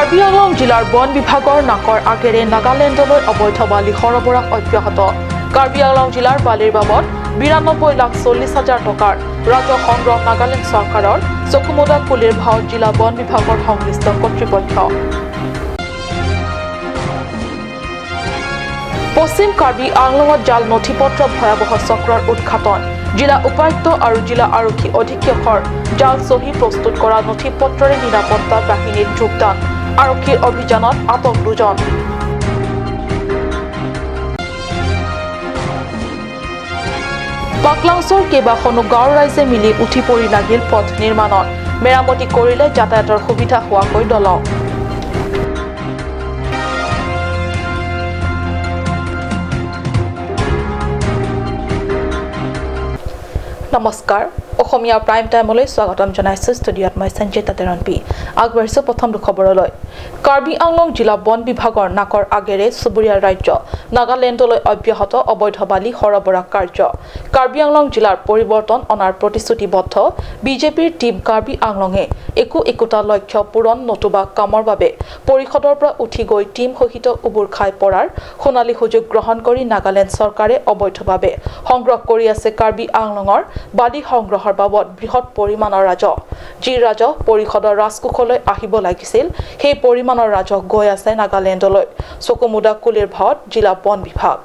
কাৰ্বি আংলং জিলাৰ বন বিভাগৰ নাকৰ আগেৰে নাগালেণ্ডলৈ অবৈধ বালি সৰবৰাহ অব্যাহত। কাৰ্বি আংলং জিলাৰ বালিৰ বাবদ 92 লাখ 40 হাজাৰ টকাৰ ৰাজহ সংগ্ৰহ নাগালেণ্ড চৰকাৰৰ। চকুমুদা কুলিৰ ভাও জিলা বন বিভাগৰ সংশ্লিষ্ট কৰ্তৃপক্ষ। পশ্চিম কাৰ্বি আংলঙত জাল নথি পত্ৰ ভয়াৱহ চক্ৰৰ উৎঘাটন। জিলা উপায়ুক্ত আৰু জিলা আৰক্ষী অধীক্ষকৰ জাল চহী প্ৰস্তুত কৰা নথি পত্ৰৰে নিৰাপত্তা বাহিনীত যোগদান। আৰক্ষীৰ অভিযানত আটক দুজন। পাকলাংছৰ কেইবাখনো গাঁৱৰ ৰাইজে মিলি উঠি পৰি লাগিল পথ নিৰ্মাণত। মেৰামতি কৰিলে যাতায়াতৰ সুবিধা হোৱাকৈ দলং। নমস্কাৰ, অসমীয়া প্ৰাইম টাইমলৈ স্বাগতম জনাইছোঁ। ষ্টুডিঅ'ত মই সঞ্জিতা তেৰণপি। আগবাঢ়িছোঁ প্ৰথমটো খবৰলৈ। কাৰ্বি আংলং জিলা বন বিভাগৰ নাকৰ আগেৰে চুবুৰীয়া ৰাজ্য নাগালেণ্ডলৈ অব্যাহত অবৈধ বালি সৰবৰাহ কাৰ্য। কাৰ্বি আংলং জিলাৰ পৰিৱৰ্তন অনাৰ প্ৰতিশ্ৰুতিবদ্ধ বিজেপিৰ টীম কাৰ্বি আংলঙে একো একোটা লক্ষ্য পূৰণ নতুবা কামৰ বাবে পৰিষদৰ পৰা উঠি গৈ টীম সহিত উবুৰ খাই পৰাৰ সোণালী সুযোগ গ্ৰহণ কৰি নাগালেণ্ড চৰকাৰে অবৈধভাৱে সংগ্ৰহ কৰি আছে কাৰ্বি আংলঙৰ বালি সংগ্ৰহৰ বাবদ বৃহৎ পৰিমাণৰ ৰাজহ। যি ৰাজহ পৰিষদৰ ৰাজকোষলৈ আহিব লাগিছিল, সেই পৰিমাণৰ ৰাজহ গৈ আছে নাগালেণ্ডলৈ। চকুমুদা কুলিৰ ভাৱত জিলা বন বিভাগ।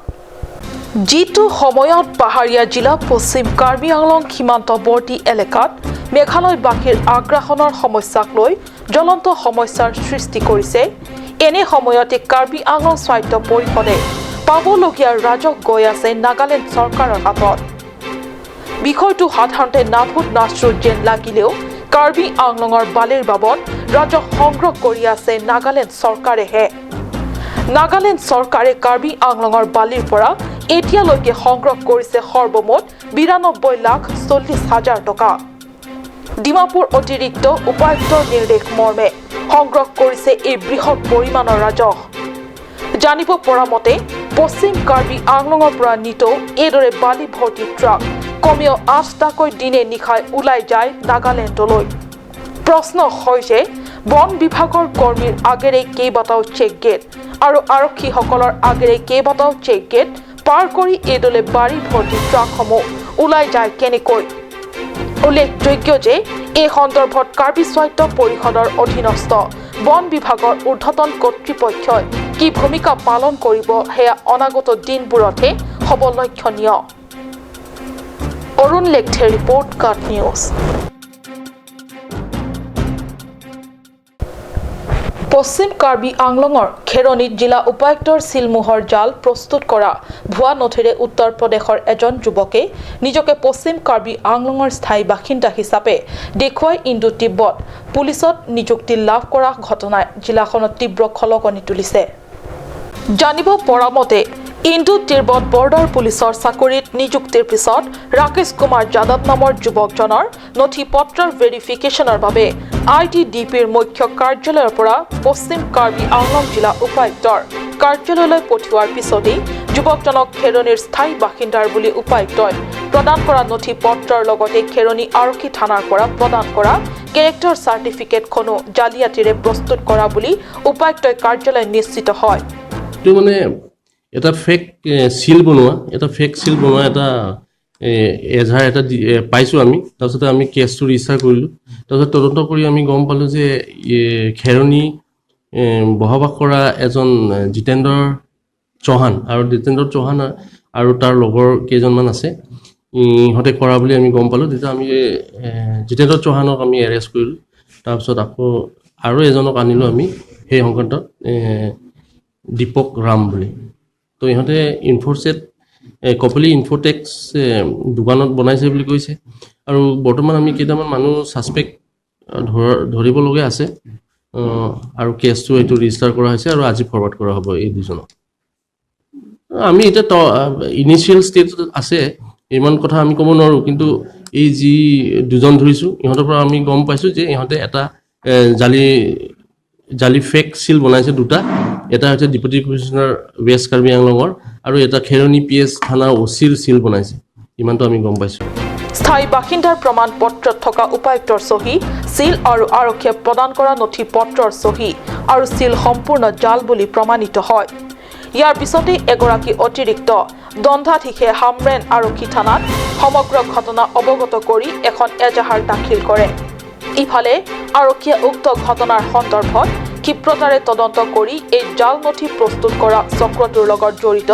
যিটো সময়ত পাহাৰীয়া জিলা পশ্চিম কাৰ্বি আংলং সীমান্তৱৰ্তী এলেকাত মেঘালয়বাসীৰ আগ্ৰাসনৰ সমস্যাক লৈ জ্বলন্ত সমস্যাৰ সৃষ্টি কৰিছে, এনে সময়তে কাৰ্বি আংলং স্বায়ত্ত পৰিষদে পাবলগীয়া ৰাজহ গৈ আছে নাগালেণ্ড চৰকাৰৰ হাতত। বিষয়টো সাধাৰণতে নাভূত নাশ্ৰুত যেন লাগিলেও কাৰ্বি আংলঙৰ বালিৰ বাবদ ৰাজহ সংগ্ৰহ কৰি আছে নাগালেণ্ড চৰকাৰেহে। নাগালেণ্ড চৰকাৰে কাৰ্বি আংলঙৰ বালিৰ পৰা এতিয়ালৈকে সংগ্ৰহ কৰিছে সৰ্বমুঠ 92 লাখ 40 হাজাৰ টকা। ডিমাপুৰ অতিৰিক্ত উপায়ুক্তৰ নিৰ্দেশ মৰ্মে সংগ্ৰহ কৰিছে এই বৃহৎ পৰিমাণৰ ৰাজহ। জানিব পৰা মতে, পশ্চিম কাৰ্বি আংলঙৰ পৰা নিতৌ এইদৰে বালি ভৰ্তি ট্ৰাক কমেও আঠটাকৈ দিনে নিশাই ওলাই যায় নাগালেণ্ডলৈ। প্ৰশ্ন হয় যে বন বিভাগৰ কৰ্মীৰ আগেৰে কেইবাটাও চেক গেট আৰু আৰক্ষীসকলৰ আগেৰে কেইবাটাও চেক গেট পাৰ কৰি এইদৰে বালি ভৰ্তি ট্ৰাকসমূহ ওলাই যায় কেনেকৈ? উল্লেখযোগ্য যে এই সন্দৰ্ভত কাৰ্বি স্বায়ত্ত পৰিষদৰ অধীনস্থ বন বিভাগৰ ঊৰ্ধ্বতন কৰ্তৃপক্ষই কি ভূমিকা পালন কৰিব, সেয়া অনাগত দিনবোৰতহে হ'ব লক্ষণীয়। অৰুণ লেখথে ৰিপৰ্ট, কাট নিউজ। পশ্চিম কাৰ্বি আংলঙৰ খেৰণিত জিলা উপায়ুক্তৰ চিলমোহৰ জাল প্ৰস্তুত কৰা ভুৱা নথিৰে উত্তৰ প্ৰদেশৰ এজন যুৱকে নিজকে পশ্চিম কাৰ্বি আংলঙৰ স্থায়ী বাসিন্দা হিচাপে দেখুৱাই ইণ্ডো তিব্বত পুলিচত নিযুক্তি লাভ কৰা ঘটনাই জিলাখনত তীব্ৰ খলকনি তুলিছে। জানিব পৰা মতে, ইণ্ডো তিব্বত বৰ্ডাৰ পুলিচৰ চাকৰিত নিযুক্তিৰ পিছত ৰাকেশ কুমাৰ যাদৱ নামৰ যুৱকজনৰ নথি পত্ৰৰ ভেৰিফিকেশ্যনৰ বাবে I T B পিৰ মুখ্য কাৰ্যালয়ৰ পৰা পশ্চিম কাৰ্বি আংলং জিলা উপায়ুক্তৰ কাৰ্যালয়লৈ পঠিওৱাৰ পিছতেই যুৱকজনক খেৰণিৰ স্থায়ী বাসিন্দাৰ বুলি উপায়ুক্তই প্ৰদান কৰা নথি পত্ৰৰ লগতে খেৰণি আৰক্ষী থানাৰ পৰা প্ৰদান কৰা কেৰেক্টাৰ চাৰ্টিফিকেটখনো জালিয়াতিৰে প্ৰস্তুত কৰা বুলি উপায়ুক্তই কাৰ্যালয় নিশ্চিত হয়। এইটো মানে এটা ফেক চিল বনোৱা, এটা ফেক চিল বনোৱা এটা এজাহাৰ এটা পাইছোঁ আমি। তাৰপিছতে আমি কেছটো ৰেজিষ্টাৰ কৰিলোঁ। তাৰপিছত তদন্ত কৰি আমি গম পালোঁ যে খেৰণি বসবাস কৰা এজন জিতেন্দ্ৰ চৌহান আৰু জিতেন্দ্ৰ চৌহান আৰু তাৰ লগৰ কেইজনমান আছে, ইহঁতে কৰা বুলি আমি গম পালোঁ। তেতিয়া আমি জিতেন্দ্ৰ চৌহানক আমি এৰেষ্ট কৰিলোঁ। তাৰপিছত আকৌ আৰু এজনক আনিলোঁ আমি সেই সংক্ৰান্তত, দীপক ৰাম বুলি। তো ইহঁতে ইনফৰছেট কপিলি ইনফটেক্স দোকানত বনাইছে বুলি কৈছে আৰু বৰ্তমান আমি কেইটামান মানুহ ছাছপেক্ট ধৰিবলগীয়া আছে আৰু কেছটো এইটো ৰেজিষ্টাৰ কৰা হৈছে আৰু আজি ফৰৱাৰ্ড কৰা হ'ব এই দুজনক। আমি এতিয়া ইনিচিয়েল ষ্টেজত আছে, ইমান কথা আমি ক'ব নোৱাৰোঁ। কিন্তু এই যি দুজন ধৰিছোঁ, ইহঁতৰ পৰা আমি গম পাইছোঁ যে ইহঁতে এটা জালি জালি ফেক চিল বনাইছে দুটা। এটা হৈছে ডেপুটি কমিশ্যনাৰ ৱেষ্ট কাৰ্বি আংলঙৰ আৰু এটা খেৰণি পি এছ থানাৰ অ' চিৰ চিল বনাইছে। ইমানটো আমি গম পাইছোঁ। স্থায়ী বাসিন্দাৰ প্ৰমাণ পত্ৰত থকা উপায়ুক্তৰ চহী, চিল আৰু আৰক্ষীয়ে প্ৰদান কৰা নথি পত্ৰৰ চহী আৰু চিল সম্পূৰ্ণ জাল বুলি প্ৰমাণিত হয়। ইয়াৰ পিছতেই এগৰাকী অতিৰিক্ত দণ্ডাধীশে হামৰেন আৰক্ষী থানাত সমগ্ৰ ঘটনা অৱগত কৰি এখন এজাহাৰ দাখিল কৰে। ইফালে আৰক্ষীয়ে উক্ত ঘটনাৰ সন্দৰ্ভত ক্ষিপ্ৰতাৰে তদন্ত কৰি এই জাল নথি প্ৰস্তুত কৰা চক্ৰটোৰ লগত জড়িত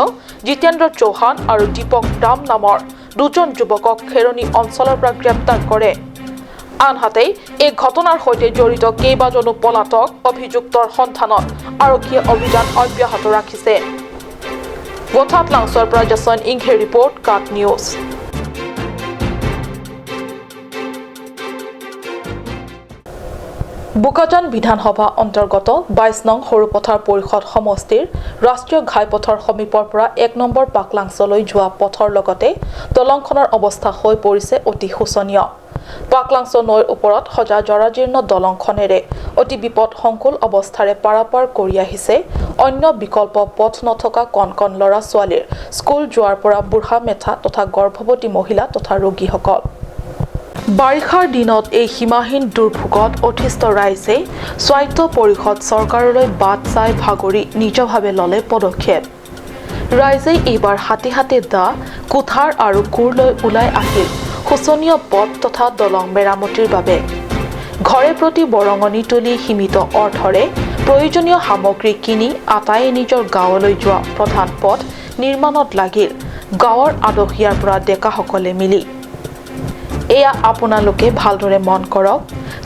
জিতেন্দ্ৰ চৌহান আৰু দীপক ৰাম নামৰ দুজন যুৱকক খেৰণি অঞ্চলৰ পৰা গ্ৰেপ্তাৰ কৰে। আনহাতে এই ঘটনাৰ সৈতে জড়িত কেইবাজনো পলাতক অভিযুক্তৰ সন্ধানত আৰক্ষীয়ে অভিযান অব্যাহত ৰাখিছে। গোথাত লাংচৰ পৰা যশন ইংহে ৰিপৰ্ট, কাট নিউজ। বোকাজান বিধানসভা অন্তৰ্গত 22 নং সৰুপথাৰ পৰিষদ সমষ্টিৰ ৰাষ্ট্ৰীয় ঘাইপথৰ সমীপৰ পৰা 1 নম্বৰ পাকলাংচলৈ যোৱা পথৰ লগতে দলংখনৰ অৱস্থা হৈ পৰিছে অতি শোচনীয়। পাকলাংচ নৈৰ ওপৰত সজা জৰাজীৰ্ণ দলংখনেৰে অতি বিপদসংকুল অৱস্থাৰে পাৰাপাৰ কৰি আহিছে অন্য বিকল্প পথ নথকা কণ কণ ল'ৰা ছোৱালীৰ স্কুল যোৱাৰ পৰা বুঢ়া মেথা তথা গৰ্ভৱতী মহিলা তথা ৰোগীসকল। বাৰিষাৰ দিনত এই সীমাহীন দুৰ্ভোগত অতিষ্ঠ ৰাইজে স্বায়ত্ত পৰিষদ চৰকাৰলৈ বাট চাই ভাগৰি নিজভাৱে ল'লে পদক্ষেপ। ৰাইজে এইবাৰ হাতে হাতে দা, কুঠাৰ আৰু কোৰ লৈ ওলাই আহিল শোচনীয় পথ তথা দলং মেৰামতিৰ বাবে। ঘৰে প্ৰতি বৰঙণি তুলি সীমিত অৰ্থৰে প্ৰয়োজনীয় সামগ্ৰী কিনি আটায়ে নিজৰ গাঁৱলৈ যোৱা প্ৰধান পথ নিৰ্মাণত লাগিল গাঁৱৰ আদহীয়াৰ পৰা ডেকাসকলে মিলি। এয়া আপোনালোকে ভালদৰে মন কৰক,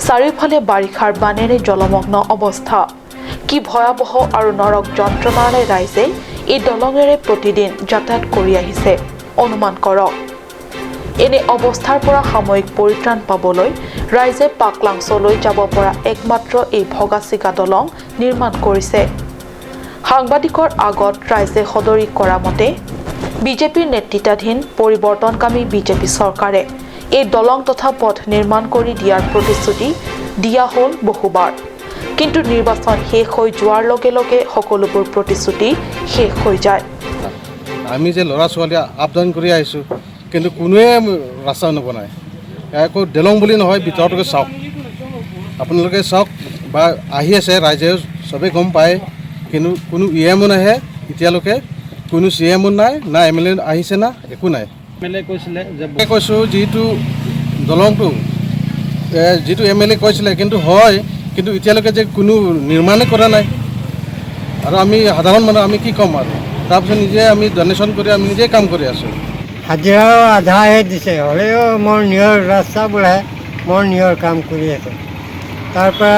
চাৰিওফালে বাৰিষাৰ বানেৰে জলমগ্ন অৱস্থা। কি ভয়াৱহ আৰু নৰক যন্ত্ৰণাৰে ৰাইজে এই দলঙেৰে প্ৰতিদিন যাতায়াত কৰি আহিছে অনুমান কৰক। এনে অৱস্থাৰ পৰা সাময়িক পৰিত্ৰাণ পাবলৈ ৰাইজে পাকলাংচলৈ যাব পৰা একমাত্ৰ এই ভগা চিগা দলং নিৰ্মাণ কৰিছে। সাংবাদিকৰ আগত ৰাইজে সদৰি কৰা মতে বিজেপিৰ নেতৃত্বাধীন পৰিৱৰ্তনকামী বিজেপি চৰকাৰে এই দলং তথা পথ নিৰ্মাণ কৰি দিয়াৰ প্ৰতিশ্ৰুতি দিয়া হ'ল বহুবাৰ, কিন্তু নিৰ্বাচন শেষ হৈ যোৱাৰ লগে লগে সকলোবোৰ প্ৰতিশ্ৰুতি শেষ হৈ যায়। আমি যে ল'ৰা ছোৱালী আপ ডাউন কৰি আহিছোঁ, কিন্তু কোনোৱে ৰাস্তা নবনায়। একো দলং বুলি নহয়, ভিতৰতকৈ চাওক, আপোনালোকে চাওক বা আহি আছে ৰাইজে চবেই গম পায়, কিন্তু কোনো ই এমো নাহে এতিয়ালৈকে, কোনো চি এমো নাই, না এম এল এ আহিছে, না একো নাই। কৈছোঁ যিটো দলংটো যিটো এম এল এ কৈছিলে কিন্তু হয়, কিন্তু এতিয়ালৈকে যে কোনো নিৰ্মাণে কৰা নাই। আৰু আমি সাধাৰণ মানুহ আমি কি ক'ম আৰু। তাৰপিছত নিজে আমি ডনেশ্যন কৰি আমি নিজে কাম কৰি আছোঁ। হাজিৰাও আধাহে দিছে, হ'লেও মোৰ নিজৰ ৰাস্তা বোলে মোৰ নিজৰ কাম কৰি আছোঁ। তাৰপৰা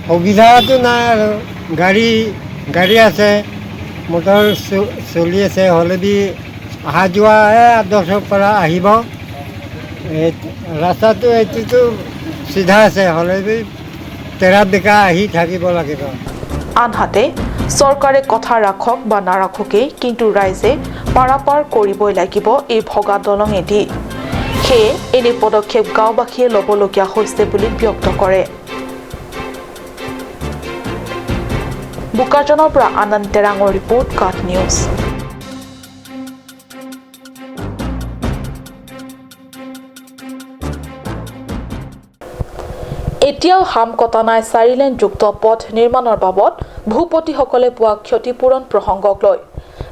সুবিধাটো নাই আৰু গাড়ী আছে, মটৰ চলি আছে, হ'লে বি অহা যোৱা 10ৰ পৰা আহিব। এই ৰাস্তাটো এইটোতো চিধা আছে, হ'লে বি তেৰা বেকা আহি থাকিব লাগিব। আনহাতে চৰকাৰে কথা ৰাখক বা নাৰাখকেই, কিন্তু ৰাইজে পাৰাপাৰ কৰিবই লাগিব এই ভগা দলঙেদি। সেয়ে এনে পদক্ষেপ গাঁওবাসীয়ে ল'বলগীয়া হৈছে বুলি ব্যক্ত কৰে। বোকাজানৰ পৰা আনন্দ তেৰাঙৰ ৰিপৰ্ট, কাট নিউজ। এতিয়াও হাম কটা নাই চাৰিলেনযুক্ত পথ নিৰ্মাণৰ বাবদ ভূপতিসকলে পোৱা ক্ষতিপূৰণ প্ৰসংগক লৈ।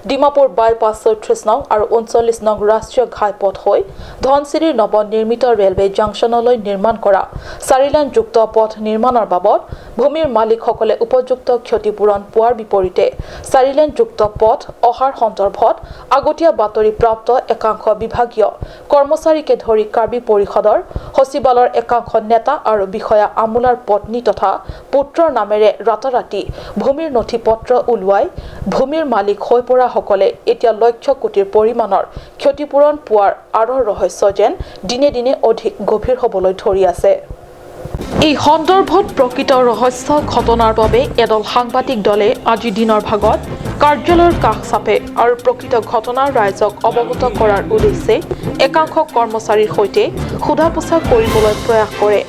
ডিমাপুৰ বাইপাছ 36 নং আৰু 39 নং ৰাষ্ট্ৰীয় ঘাইপথ হৈ ধনশিৰিৰ নৱনিৰ্মিত ৰেলৱে জাংচনলৈ নিৰ্মাণ কৰা চাৰিলেনযুক্ত পথ নিৰ্মাণৰ বাবদ ভূমিৰ মালিকসকলে উপযুক্ত ক্ষতিপূৰণ পোৱাৰ বিপৰীতে চাৰিলেনযুক্ত পথ অহাৰ সন্দৰ্ভত আগতীয়া বাতৰি প্ৰাপ্ত একাংশ বিভাগীয় কৰ্মচাৰীকে ধৰি কাৰ্বি পৰিষদৰ সচিবালয়ৰ একাংশ নেতা আৰু বিষয়া আমোলাৰ পত্নী তথা পুত্ৰৰ নামেৰে ৰাতাৰাতি ভূমিৰ নথি পত্ৰ উলিয়াই ভূমিৰ মালিক হৈ পৰা সকলে এতিয়া লক্ষ কোটিৰ পৰিমাণৰ ক্ষতিপূৰণ পোৱাৰ আঁৰৰ ৰহস্য যেন দিনে দিনে অধিক গভীৰ হ'বলৈ ধৰি আছে। এই সন্দৰ্ভত প্ৰকৃত ৰহস্য ঘটনাৰ বাবে এদল সাংবাদিক দলে আজি দিনৰ ভাগত কাৰ্যালয়ৰ কাষ চাপে আৰু প্ৰকৃত ঘটনা ৰাইজক অৱগত কৰাৰ উদ্দেশ্যে একাংশ কৰ্মচাৰীৰ সৈতে সোধা পোছা কৰিবলৈ প্ৰয়াস কৰে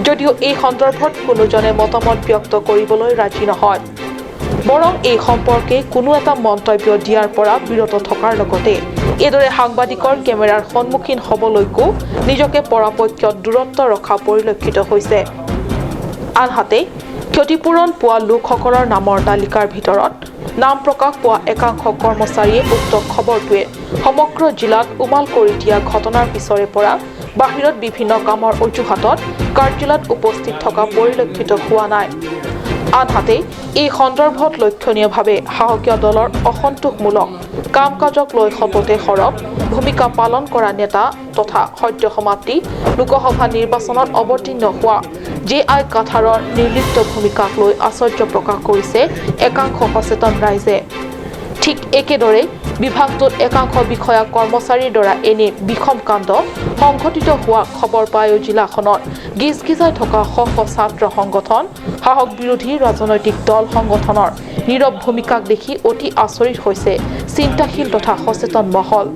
যদিও এই সন্দৰ্ভত কোনোজনে মতামত ব্যক্ত কৰিবলৈ ৰাজি নহয়, বৰং এই সম্পৰ্কে কোনো এটা মন্তব্য দিয়াৰ পৰা বিৰত থকাৰ লগতে এইদৰে সাংবাদিকৰ কেমেৰাৰ সন্মুখীন হ'বলৈকো নিজকে পৰাপক্ষত দূৰত্ব ৰখা পৰিলক্ষিত হৈছে। আনহাতে ক্ষতিপূৰণ পোৱা লোকসকলৰ নামৰ তালিকাৰ ভিতৰত নাম প্ৰকাশ পোৱা একাংশ কৰ্মচাৰীয়ে উক্ত খবৰটোৱে সমগ্ৰ জিলাত উমাল কৰি দিয়া ঘটনাৰ পিছৰে পৰা বাহিৰত বিভিন্ন কামৰ অজুহাতত কাৰ্যালয়ত উপস্থিত থকা পৰিলক্ষিত হোৱা নাই। আনহাতে এই সন্দৰ্ভত লক্ষণীয়ভাৱে শাসকীয় দলৰ অসন্তোষমূলক কাম কাজক লৈ সততে সৰব ভূমিকা পালন কৰা নেতা তথা সদ্য সমাপ্তি লোকসভা নিৰ্বাচনত অৱতীৰ্ণ হোৱা জে আই কাথাৰৰ নিৰ্লিপ্ত ভূমিকাক লৈ আশ্চৰ্য প্ৰকাশ কৰিছে একাংশ সচেতন ৰাইজে। ঠিক একেদৰে বিভাগটোত একাংশ বিষয়া কৰ্মচাৰীৰ দ্বাৰা এনে বিষম কাণ্ড সংঘটিত হোৱা খবৰ পায়ো জিলাখনত গিজগিজাই থকা শ শ ছাত্ৰ সংগঠন, শাসক বিৰোধী ৰাজনৈতিক দল সংগঠনৰ নীৰৱ ভূমিকাক দেখি অতি আচৰিত হৈছে চিন্তাশীল তথা সচেতন মহল।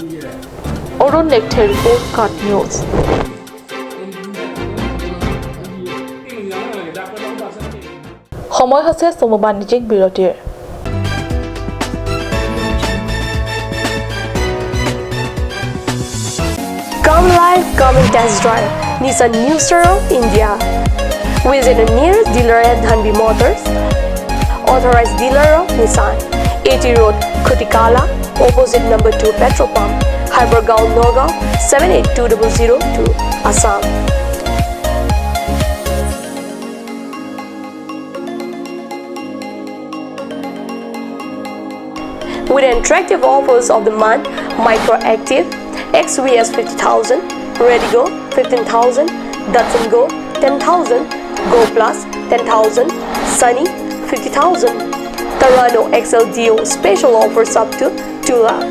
অৰুণ নেকথেৰ ৰিপৰ্ট, কাট নিউজ। সময় হৈছে চমু বাণিজ্যিক বিৰতিৰ। Come live, come and test drive Nissan New Star of India. Visit the nearest dealer at Dhanbi Motors, authorized dealer of Nissan, AT Road, Khutikala, opposite number 2 petrol pump, Hybergaon, Nagaon, 782002, Assam. With attractive offers of the month, Micro Active, XVS 50,000, Redigo 15,000, Datsun Go 10,000, Go Plus 10,000, Sunny 50,000, Tarano XLDO special offers up to 2 lakh,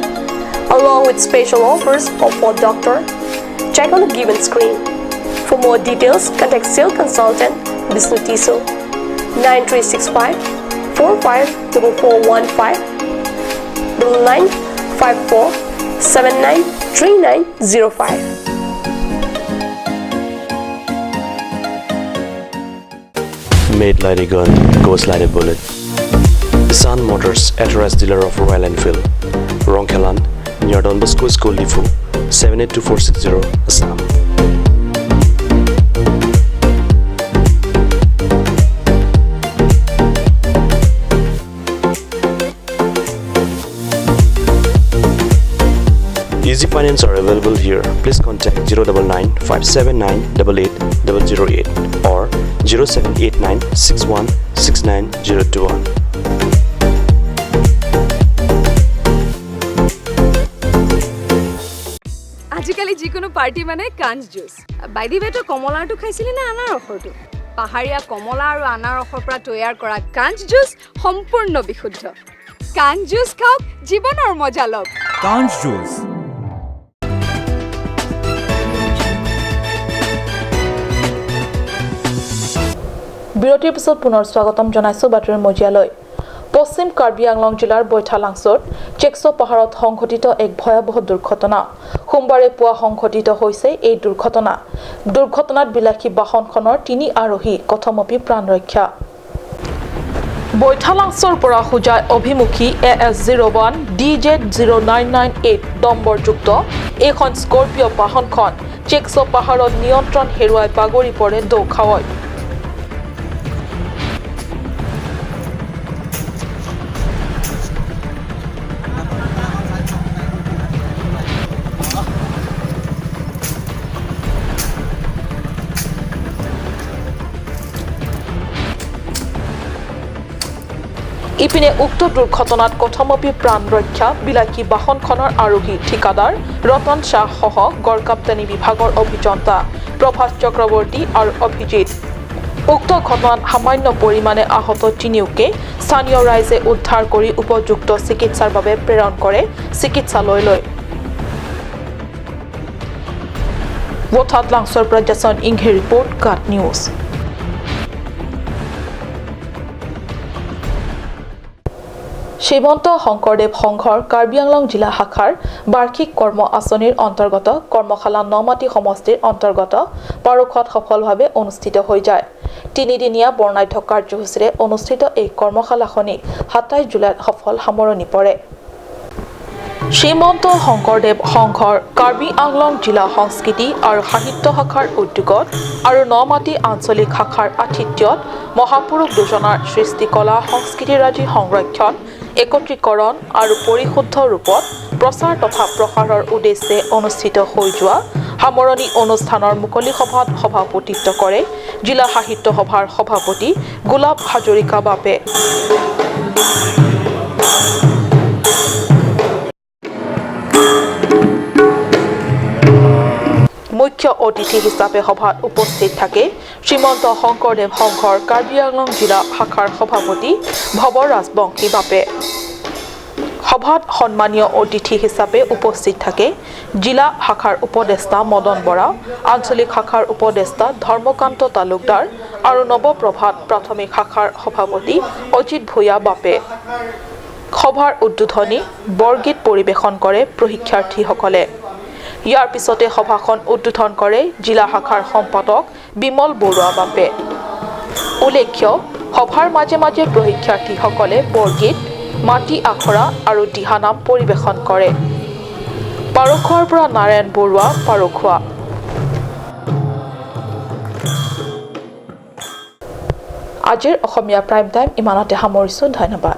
along with special offers of Ford Doctor. Check on the given screen. For more details, contact sales consultant Bishnu Tiso 9365 454415 9954 793905. Made like a gun, goes like a bullet. Nissan Motors, authorized dealer of Royal Enfield, Rongkhelan, near Don Bosco School, Lifu, 782460, Assam. Easy finance are available here. Please contact 099 579 88008 or 0789 61 69021. আজিকালি যিকোনো party মানে কাঞ্চ juice. By the ৱে, তই কমলাৰটো খাইছিলি নে আনাৰসৰটো? পাহাৰীয়া কমলা আৰু আনাৰসৰ পৰা তৈয়াৰ কৰা কাঞ্চ জুচ সম্পূৰ্ণ বিশুদ্ধ। কাঞ্চ জুচ খাওক, জীৱনৰ মজা লওক। কাঞ্চ জুচ। বিৰতিৰ পিছত পুনৰ স্বাগতম জনাইছো বাতৰিৰ মজিয়ালৈ। পশ্চিম কাৰ্বি আংলং জিলাৰ বৈঠালাংছ'ত চেকছ পাহাৰত সংঘটিত এক ভয়াৱহ দুৰ্ঘটনা। সোমবাৰে পুৱা সংঘটিত হৈছে এই দুৰ্ঘটনা। দুৰ্ঘটনাত বিলাসী বাহনখনৰ 3 আৰোহী কথমপি প্ৰাণ ৰক্ষা। বৈঠালাংছ'ৰ পৰা হোজাই অভিমুখী AS 01 DZ 0998 নম্বৰযুক্ত এইখন স্কৰপিঅ' বাহনখন চেকছ পাহাৰত নিয়ন্ত্ৰণ হেৰুৱাই বাগৰি পৰে দৌখাৱত। ইপিনে উক্ত দুৰ্ঘটনাত কথমপি প্ৰাণ ৰক্ষা বিলাসী বাহনখনৰ আৰোহী ঠিকাদাৰ ৰতন শ্বাহ সহ গড়কাপ্তানি বিভাগৰ অভিযন্তা প্ৰভাস চক্ৰৱৰ্তী আৰু অভিজিত। উক্ত ঘটনাত সামান্য পৰিমাণে আহত তিনিওকে স্থানীয় ৰাইজে উদ্ধাৰ কৰি উপযুক্ত চিকিৎসাৰ বাবে প্ৰেৰণ কৰে চিকিৎসালয়লৈ। লাংছৰ পৰা জাছন ইংহে ৰিপৰ্ট, কাট নিউজ। শ্ৰীমন্ত শংকৰদেৱ সংঘৰ কাৰ্বি আংলং জিলা শাখাৰ বাৰ্ষিক কৰ্ম আঁচনিৰ অন্তৰ্গত কৰ্মশালা নমাটি সমষ্টিৰ অন্তৰ্গত পাৰোখত সফলভাৱে অনুষ্ঠিত হৈ যায়। তিনিদিনীয়া বৰ্ণাঢ্য কাৰ্যসূচীৰে অনুষ্ঠিত এই কৰ্মশালাখনি 27 জুলাইত সফল সামৰণি পৰে। শ্ৰীমন্ত শংকৰদেৱ সংঘৰ কাৰ্বি আংলং জিলা সংস্কৃতি আৰু সাহিত্য শাখাৰ উদ্যোগত আৰু নমাটি আঞ্চলিক শাখাৰ আতিথ্যত মহাপুৰুষ দুজনাৰ সৃষ্টিকলা সংস্কৃতিৰাজি সংৰক্ষণ, একত্ৰীকৰণ আৰু পৰিশুদ্ধ ৰূপত প্ৰচাৰ তথা প্ৰসাৰৰ উদ্দেশ্যে অনুষ্ঠিত হৈ যোৱা সামৰণি অনুষ্ঠানৰ মুকলি সভাত সভাপতিত্ব কৰে জিলা সাহিত্য সভাৰ সভাপতি গোলাপ হাজৰিকা বাপে। মুখ্য অতিথি হিচাপে সভাত উপস্থিত থাকে শ্ৰীমন্ত শংকৰদেৱ সংঘৰ কাৰ্বি আংলং জিলা শাখাৰ সভাপতি ভৱ ৰাজবংশী বাপে। সভাত সন্মানীয় অতিথি হিচাপে উপস্থিত থাকে জিলা শাখাৰ উপদেষ্টা মদন বৰা, আঞ্চলিক শাখাৰ উপদেষ্টা ধৰ্মকান্ত তালুকদাৰ আৰু নৱপ্ৰভাত প্ৰাথমিক শাখাৰ সভাপতি অজিত ভূঞা বাপে। সভাৰ উদ্বোধনী বৰগীত পৰিৱেশন কৰে প্ৰশিক্ষাৰ্থীসকলে। ইয়াৰ পিছতে সভাখন উদ্বোধন কৰে জিলা শাখাৰ সম্পাদক বিমল বৰুৱা বাপে। উল্লেখ্য, সভাৰ মাজে মাজে প্ৰশিক্ষাৰ্থীসকলে বৰগীত, মাটি আখৰা আৰু দিহানাম পৰিৱেশন কৰে। পাৰখোৱাৰ পৰা নাৰায়ণ বৰুৱা, পাৰখোৱা। আজিৰ অসমীয়া প্ৰাইম টাইম ইমানতে সামৰিছোঁ। ধন্যবাদ।